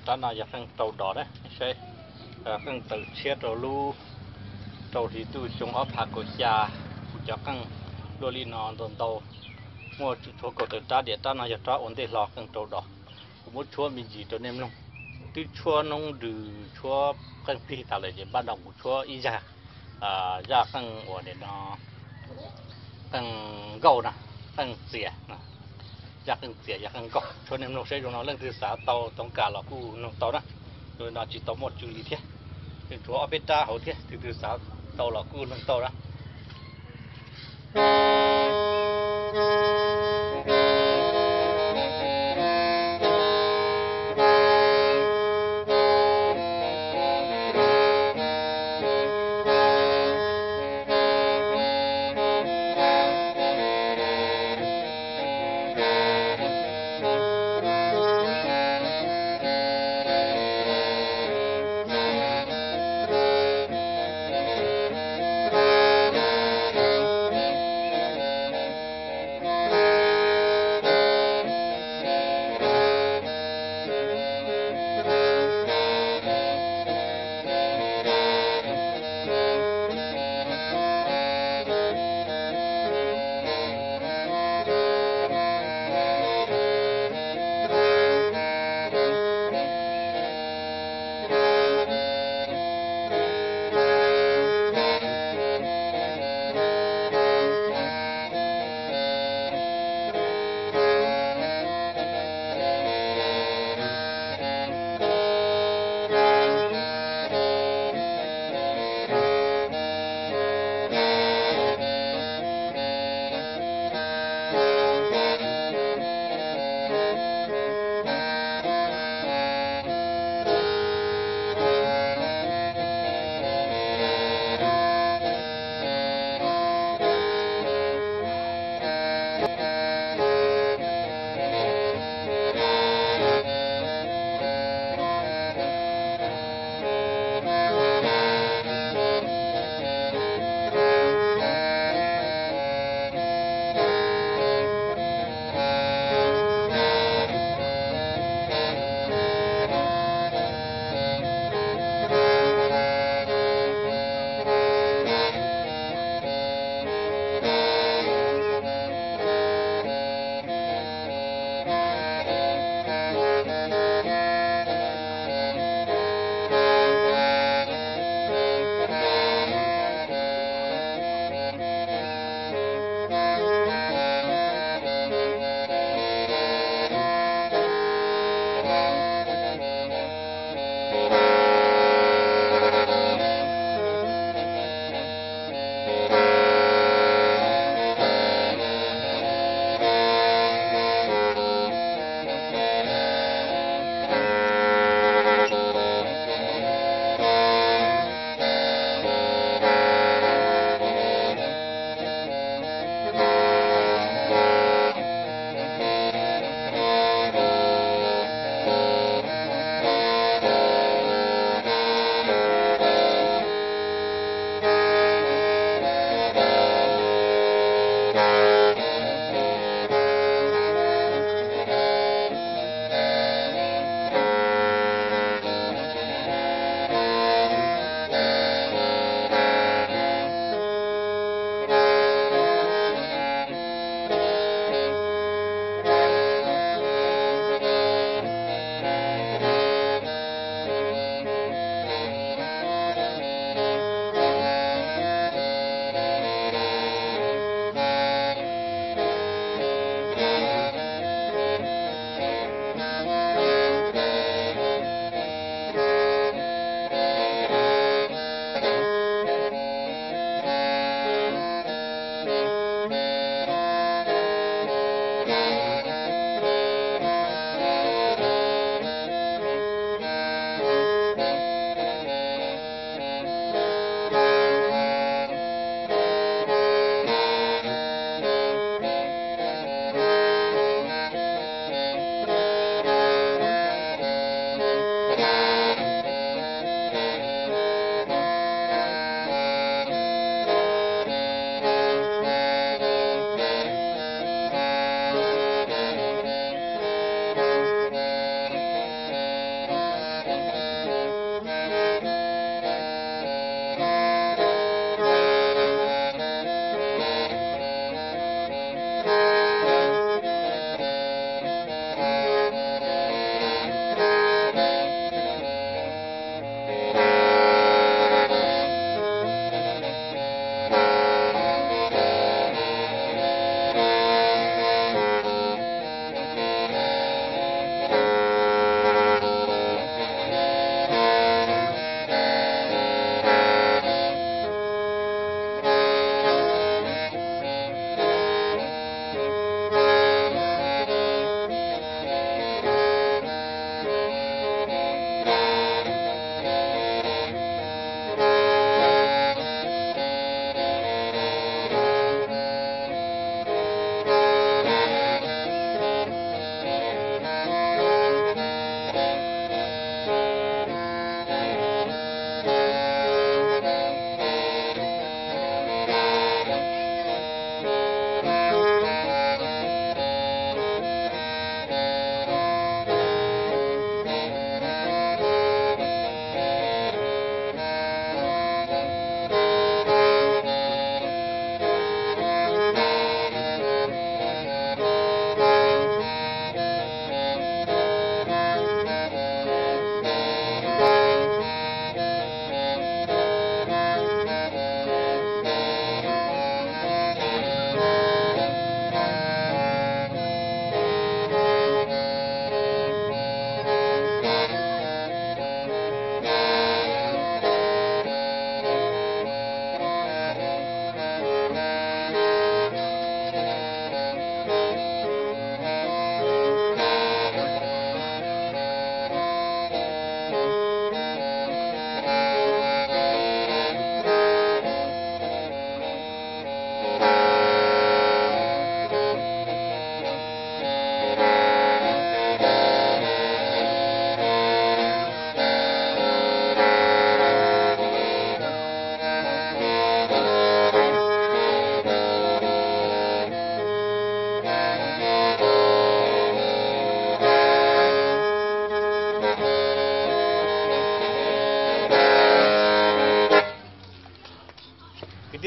Rab no yog qeej rau dos na, saib, qeej taws tshiab rau lub, rau hli ntuj xyoo ob phav kaum xya, kuv cov qeej luaj li no ntau ntau, muaj tshuav kaum tawm rab diam. Rab no yog rab ua ntej hlo qeej rau dos. Kuv muab tshuab me ntsis rau nej mloog. Twb tshuab noob nrws tshuab qeej plig tas lawm ces npaj no kuv tshuab ib zag zaj qeej uas nim no qeej nkauj na, qeej txias, zaj qeej txias yog qeej nkauj. Tshuab nej mloog saib zoo no, leej twg xav tau toov kas los kuj noog tau na. Tus no tsis tau muaj tsw li thiab, tshuav ob peb rab hauv thiab, tus twg xav tau los kuj noog tau na.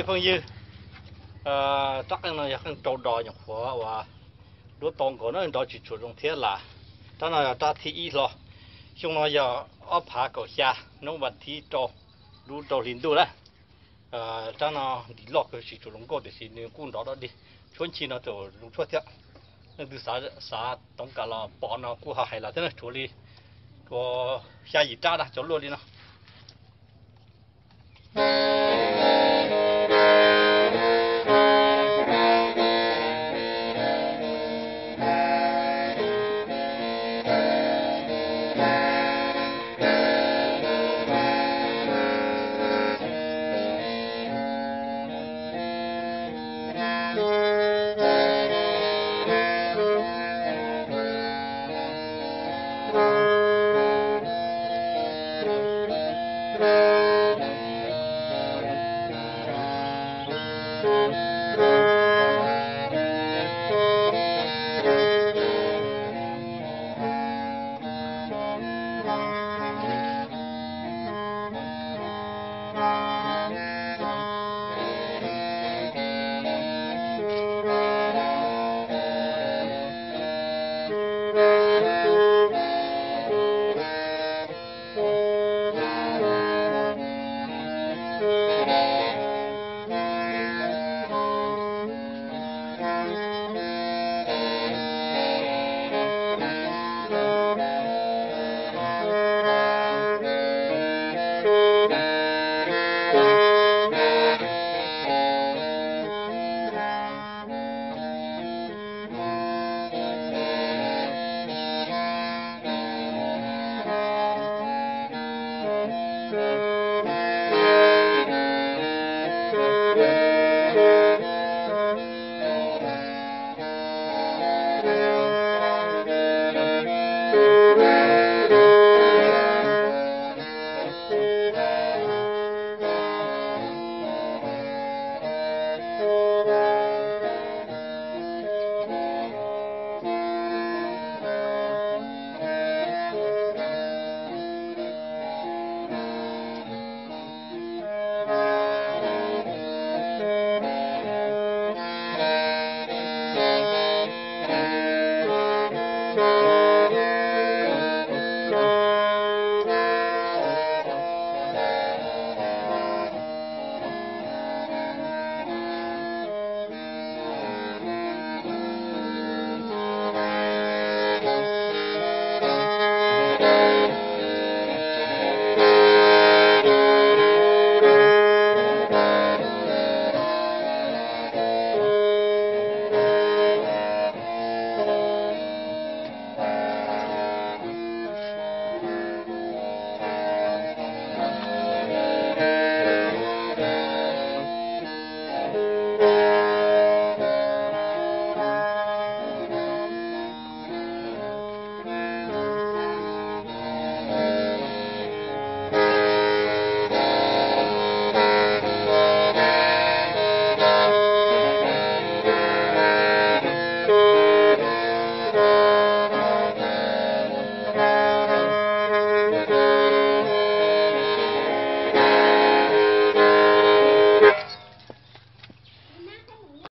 Phooj ywg, rab qeej no yog qeej rau dos nyuam qhuav uas duab tau nkaus na, nrov tsis tshua zoo thiab las. Rab no yog rab thib ib hlo. Xyoo no yog ob phav kaum xya, hnub vas thib rau, lub rau hli ntuj na. Rab no ntim loj kawg, tsis tshua zoo nkauj tiam sis nws kuj nrov dog dig. Tshuab nchi no txawm zoo tshuab thiab. Leej twg xav toov kam los pom no kuj ho hais los thiab na, tshuav li xya yim rab na, cov luaj li no.